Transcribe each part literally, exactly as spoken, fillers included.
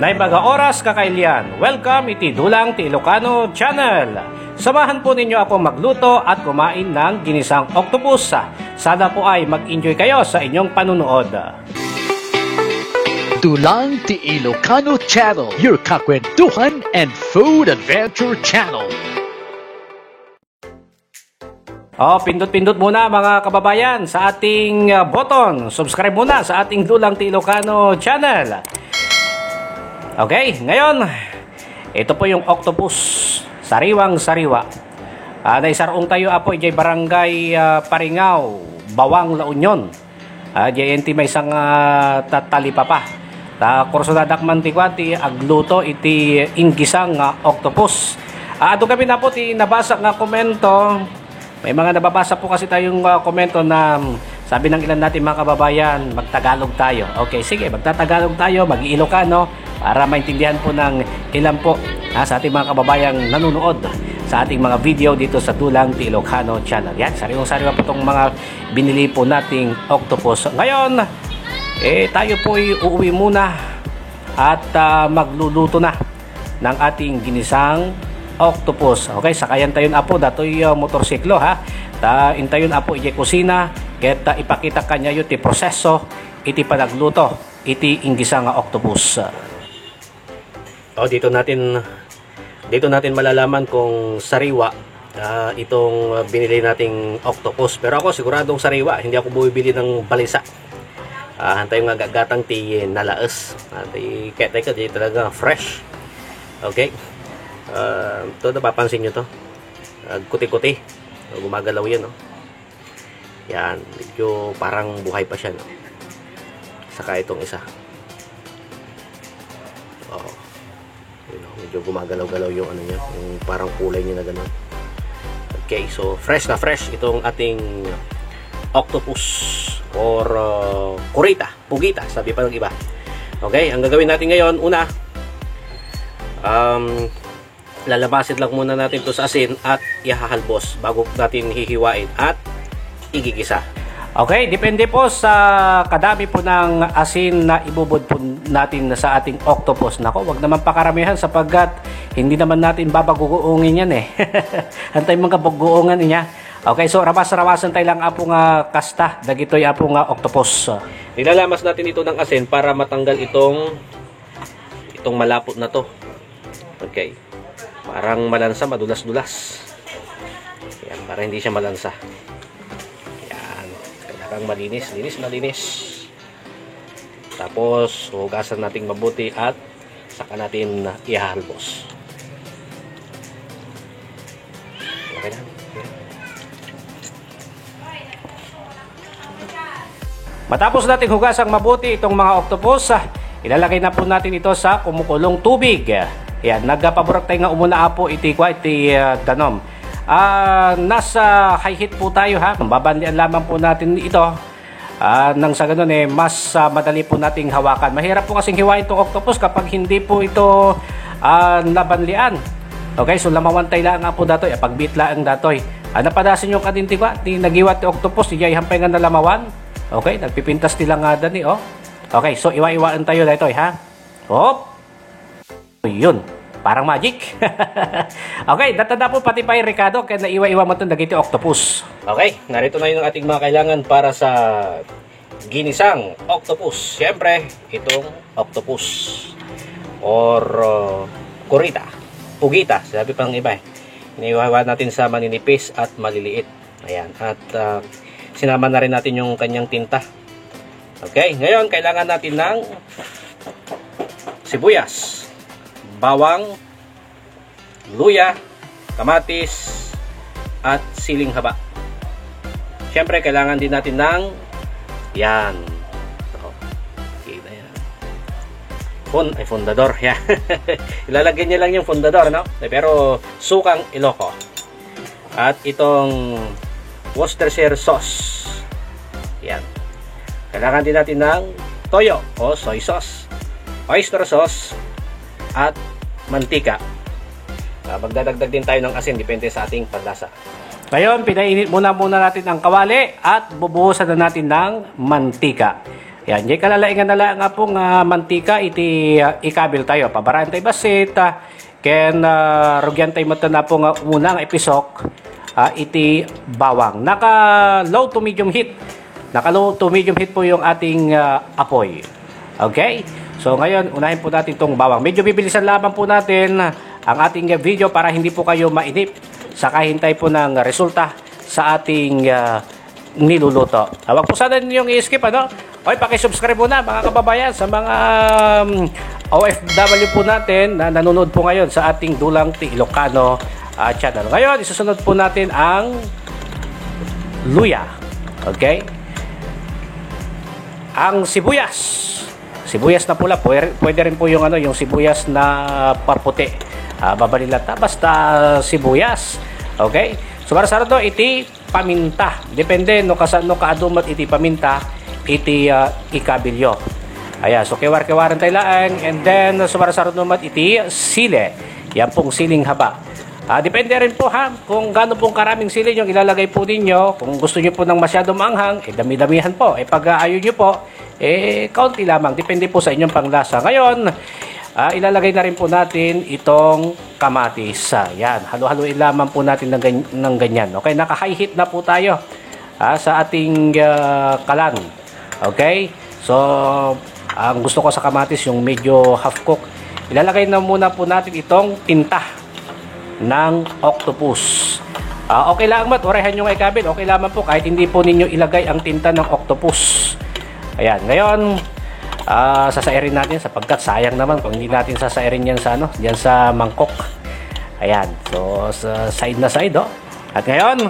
Naimbag a oras, kakailian. Welcome iti Dulang ti Ilocano Channel. Samahan po ninyo ako magluto at kumain ng ginisang octopus. Sana po ay mag-enjoy kayo sa inyong panunood. Dulang ti Ilocano Channel, your kakwentuhan and food adventure channel. Oh, pindot-pindot muna, mga kababayan, sa ating, ah, button. Subscribe muna sa ating Dulang ti Ilocano channel. Okay, ngayon, ito po yung octopus. Sariwang-sariwa. Ah, naisarong tayo, apo, ijay barangay, ah, Paringao, Bawang, La Union. Ah, J N T may isang, ah, tatalipapa. Ta kursunadak man ti kua, ti agluto iti inggisang nga octopus. Ah, adu kami na po ti nabasa nga komento. May mga nababasa po kasi tayong, ah, komento na, mm, sabi ng ilan natin mga kababayan, "Magtagalog tayo." Okay, sige, magtatagalog tayo, mag-Ilocano, para maintindihan po ng ilan po, ah, sa ating mga kababayang nanonood sa ating mga video dito sa Dulang ti Ilocano Channel. Yan, sariwang-sariwa po itong mga binili po nating octopus. Ngayon, eh, tayo po'y uuwi muna at, ah, magluluto na ng ating ginisang octopus. Okay, sakayan tayon, apo, datoy, ah, motorsiklo, ha. Ta intayon, apo, ijay kusina, ket, ah, ipakita kanyayo ti proseso iti panagluto iti inggisa nga octopus. Oh, dito natin, dito natin malalaman kung sariwa, ah, itong, ah, binili nating octopus. Pero ako, siguradong sariwa. Hindi ako bumibili ng balisa. Ah, hantay nga gagatang ti nalaes. Ah, ti, kaya tayo, di talaga fresh. Okay? Ah, ito, napapansin nyo to. Ah, kuti-kuti. Gumagalaw yan, no? Yan, medyo parang buhay pa siya, no? Saka itong isa. Oh. Yun, no? Medyo gumagalaw-galaw yung ano niya, yung parang kulay niya na ganun. Okay, so fresh na fresh itong ating octopus or, uh, kurita, pugita, sabi pa ng iba. Okay, ang gagawin natin ngayon, una, um, lalabasin lang muna natin to sa asin at ihahalbos bago natin hihiwain at igigisa. Okay, depende po sa kadami po ng asin na ibubud po natin sa ating octopus. Nako, wag naman pakaramihan sapagkat hindi naman natin babaguguungin yan eh. Antay mga baguungan niya. Okay, so rawas-rawasan tayo lang, apo, nga kasta dagitoy, apo, nga octopus. Nilalamas natin ito ng asin para matanggal itong, itong malapot na to. Okay. Parang malansa, madulas-dulas. Yan, para hindi siya malansa. Yan. Kailangan malinis, linis, malinis. Tapos, hugasan nating mabuti at saka natin ihahalbos. Okay na. Matapos nating hugasang mabuti itong mga octopus, ah, ilalagay na po natin ito sa kumukulong tubig. Yan, nagpaburak tayo nga umuna, apo, iti kua, iti, ah, danom. Ah, nasa high heat po tayo, ha. Babanlian lamang po natin ito. Ah, nang sa ganun, eh, mas, ah, madali po nating hawakan. Mahirap po kasing hiwain itong octopus kapag hindi po ito, ah, nabanlian. Okay, so lamawan tayo lang, apo, datoy. Ah, pagbiit lang datoy. Ah, napadasin yung kadin ti kua, ti nagiwat ti octopus, ti jay hampay nga nalamawan. Okay, nagpipintas ti langada ni, oh. Okay, so iwa-iwaan tayo daytoy, ha? Hop! Yun. Parang magic. Okay, datada po pati pay rekado, kaya naiwa-iwa mo itong dagiti octopus. Okay, narito na yung ating mga kailangan para sa ginisang octopus. Siyempre, itong octopus or, uh, kurita. Pugita, sabi pa ng iba eh. Iniwawa natin sa maninipis at maliliit. Ayan. At, ah, sinama na rin natin yung kanyang tinta. Okay, ngayon kailangan natin ng sibuyas, bawang, luya, kamatis, at siling haba. Siyempre, kailangan din natin ng yan. Ito. Okay na yan. Fun-, ay, fundador. Yan. Ilalagay niya lang yung fundador, no? Pero sukang Iloko. At itong Worcestershire sauce. Yan. Kailangan din natin ng toyo o soy sauce, oyster sauce, at mantika. Ah, magdadagdag din tayo ng asin, depende sa ating panlasa. Ngayon, pinainit muna muna natin ang kawali at bubuhusan na natin ng mantika. Yan, diay kalalaingan na lang nga po nga mantika iti, ah, ikabil tayo. Pabaraan tayo bassit, ah, ken, ah, rugian tayo met na po nga umuna nga ipisok, ah, iti bawang. Naka low to medium heat. Naka low to medium heat po yung ating, ah, apoy. Okay? So ngayon, unahin po natin itong bawang. Medyo bibilisan lamang po natin ang ating, ah, video para hindi po kayo mainip sa kahintay po ng resulta sa ating, ah, niluluto. Ah, wag po sana ninyong i-skip, ano? Okay, pakisubscribe muna, mga kababayan, sa mga, um, O F W po natin na nanonood po ngayon sa ating Dulang ti Ilocano, ah, channel. Ngayon, isusunod po natin ang luya. Okay? Ang sibuyas. Sibuyas na pula, pwede, pwede rin po yung, ano, yung sibuyas na paputi. Ah, mabalin lang ta, basta sibuyas. Okay? So, para sa ito, iti paminta. Depende no kasano kaadu met iti paminta iti, ah, ikabilyo. Ayan, so kiwar-kiwaran tayo laeng, and then sumarsaruno met iti sili. Yan pong siling haba. Ah, depende rin po ha, kung gaano pong karaming sili yung ilalagay po ninyo. Kung gusto nyo po ng masyado maanghang, eh dami-damihan po. Eh pag-aayo nyo po, eh kaunti lamang. Depende po sa inyong panglasa. Ngayon, ah, ilalagay na rin po natin itong kamatis. Ah, yan, halo-haluin lamang po natin ng, gan- ng ganyan. Okay, naka-high heat na po tayo, ah, sa ating, ah, kalan. Okay? So, ang gusto ko sa kamatis, yung medyo half cook. Ilalagay na muna po natin itong tinta ng octopus. Ah, okay lang, mat, urehan nyo nga ikabil. Okay lamang po, kahit hindi po ninyo ilagay ang tinta ng octopus. Ayan, ngayon, ah, sasairin natin sapagkat sayang naman kung hindi natin sasairin yan sa, ano, yan sa mangkok. Ayan, so, sa side na side, oh. At ngayon,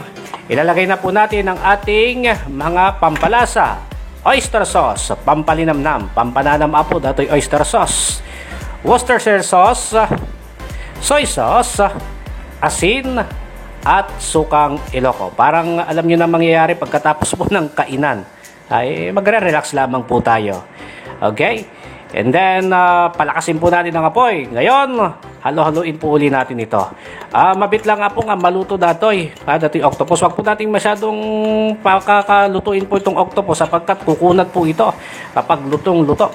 ilalagay na po natin ang ating mga pampalasa. Oyster sauce, pampalinamnam, pampananam apo, datoy oyster sauce. Worcestershire sauce, soy sauce, asin, at sukang Ilocano. Parang alam nyo na mangyayari pagkatapos po ng kainan. Ay, magre-relax lamang po tayo. Okay? And then, ah, palakasin po natin ang apoy. Ngayon, halo-haloin po uli natin ito. Ah, mabit lang nga po nga maluto datoy. Ah, datoy octopus. Wag po natin masyadong pakakalutuin po itong octopus sapagkat kukunat po ito kapag lutong-luto.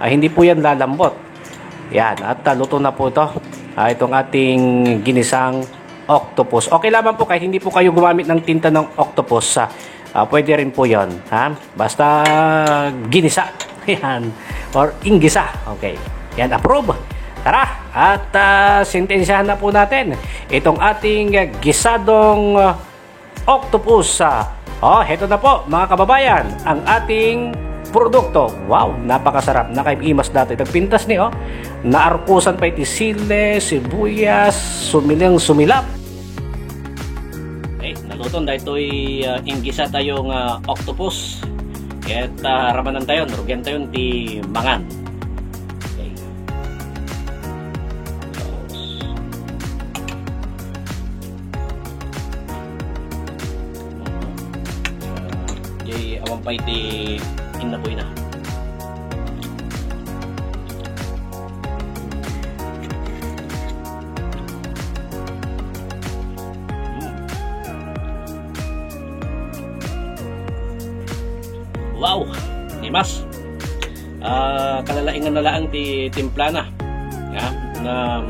Ah, hindi po yan lalambot. Yan, at, ah, luto na po ito. Ah, itong ating ginisang octopus. Okay lamang po kahit hindi po kayo gumamit ng tinta ng octopus. Ah, ah, pwede rin po yon, ha? Basta ginisa. Yan. Or inggisa. Okay. Yan, approve. Tara, at, ah, sentensyahan na po natin itong ating, ah, gisadong, ah, octopus. Ah, oh, heto na po, mga kababayan, ang ating produkto. Wow, napakasarap. Nakaimas dati. Nagpintas ni, oh. Naarkusan pa iti sili, sibuyas, sumiling, sumilap. Okay, naluton daytoy, ah, inggisa tayo nga octopus. Ket, ah, ramanan tayo, rugian tayo ti mangan. Okay. Tapos, di awan pa iti innapoyna. Wow! Imas! Ah, kalalaingan na laang ti timplana. Ya, na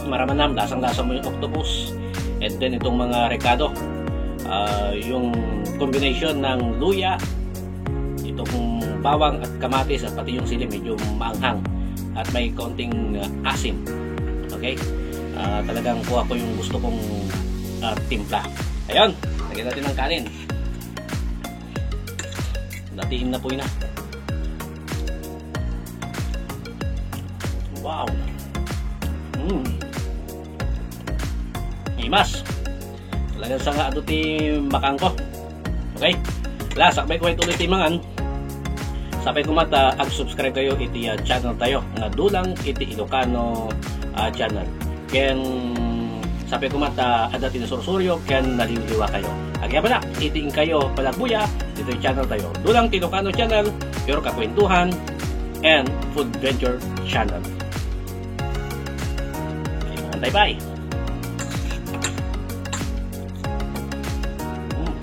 maramanam, lasang-lasa mo yung octopus. And then itong mga rekado, ah, yung combination ng luya, itong bawang at kamatis at pati yung sili medyo maanghang at may konting, ah, asim. Okay? Ah, talagang kuha ko yung gusto kong, ah, timpla. Ayun, lagyan natin ng kanin. Datiin na po yun, ah. Wow. Mm. Imas. Talagang sa nga adu ti makangko. Okay? Wala, sakbay ko ituloy ti mangan. Sapay ko met, ah, ag-subscribe kayo iti, ah, channel tayo nga Dulang iti Ilocano, ah, channel. Ken sapay ko met, ah, adda ti nasursuryo ken naliwliwa kayo. Agyamanak iti inkayo panagbuya ditoy channel tayo. Dulang ti Ilocano channel, your kakwentuhan and food venture channel. Bye-bye. Mm.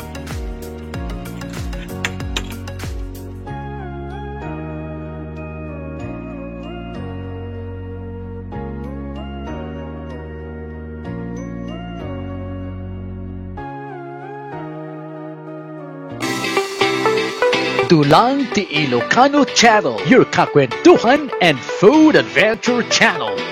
Dulang ti Ilocano Channel, your kakwentuhan and food adventure channel.